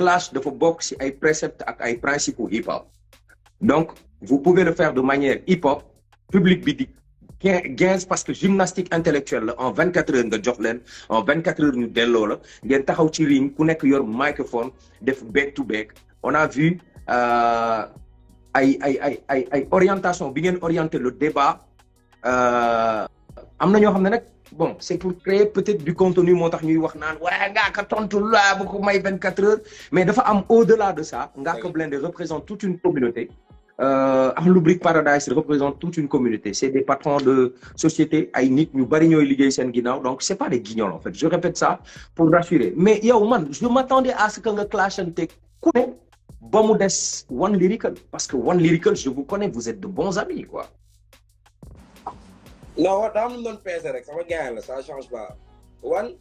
clash dafa bokk ci ay préceptes ak ay principes hip hop donc vous pouvez le faire de manière hip hop public bi di 15 parce que gymnastique intellectuelle la en 24 heures nga jox leen en 24 heures ñu delloo la ngeen taxaw ci ring ku nekk yor microphone def back to back on a vu ay orientation bi ngeen orienter le débat am na ñoo xam ne nag bon c'est pour créer peut-être du contenu moo tax ñuy wax naan waaye Ngaaka tontu la bu ko may 24 heures mais dafa am au-delà de ça Ngaaka Blindé représente toute une communauté Akhlou Brick Paradise représente toute une communauté c'est des patrons de société ay nit ñu bari ñooy liggéey seen ginnaaw donc c'est pas des guignols en fait je répète ça pour rassurer mais yow man je m'attendais à ce que nga clashante ku ne ba mu des One Lyrical parce que One Lyrical je vous connais vous êtes de bons amis quoi. non daa am lu doon peese rek sama gars la ça change pas One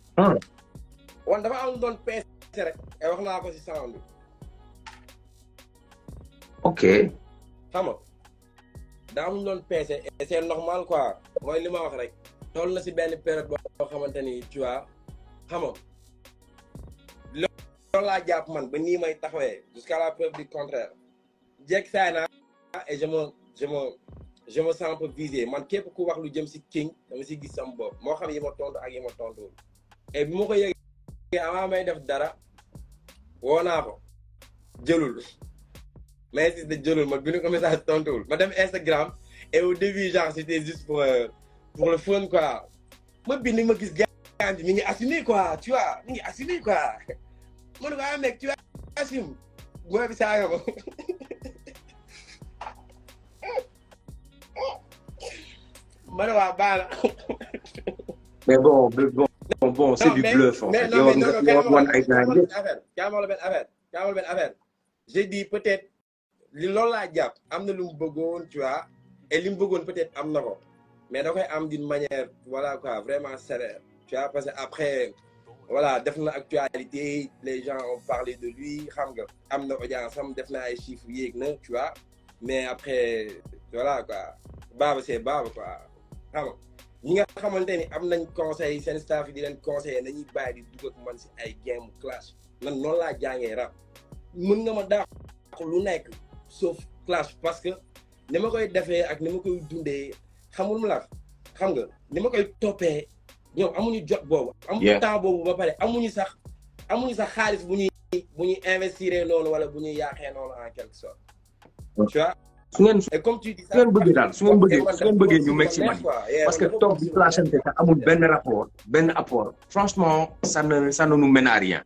dafa am lu doon peese rek et wax naa ko ci sound bi. ok. xam nga daa am lu doon peese et c'est normal quoi mooy li ma wax rek toll na ci benn période boo xamante ni tu vois xam nga loolu laa jàpp man ba nii may taxawee jusqu'à la preuve du contraire jekk saay naa et je me sens un peu visé man képp ku wax lu jëm ci King dama ci gis sama bopp moo xam yi ma tontu ak yi ma tontuwul et bi ma ko yëgee avant may def dara woo naa ko jëlul mais si de jëlul ma bind ko message tontuwul ma dem Instagram et au début genre c'était juste pour le fun quoi ma bind ma gis gars mi ngi assumé quoi tu vois mi ngi assumé quoi ma ne ko ah mec tu assumes booy bi saaga ko ma ne waa baax na. mais bon c'est du bluff en fait. non benn affaire j'ai dit peut-être li loolu laa jàpp am na lu mu bëggoon tu vois et li mu bëggoon peut-être am na ko mais da koy am d'une manière voilà quoi vraiment sévère tu vois parce que après voilà def na actualité les gens ont parlé de lui xam nga am na audience am def na ay chiffres yéeg na tu vois mais après voilà quoi baaba c'est baaba quoi xam nga ñi nga xamante ni am nañ conseil seen staff yi di leen conseiller nañuy bàyyi di dugg ak man si ay game clash man noonu laa jàngee rap mën nga ma daax lu nekk sauf clash parce que ni ma koy defee ak ni ma koy dundee xamul mu la xam nga ni ma koy toppee ñoom amuñu jot boobu amuñu temps boobu ba pare amuñu sax xaalis bu ñuy investir noonu wala bu ñuy yaaxee noonu en quelque sorte tu vois su ngeen bëggee daal su ngeen bëggee ñu maximum parce que toog di clashante te amul benn apport franchement ça ne nous mène à rien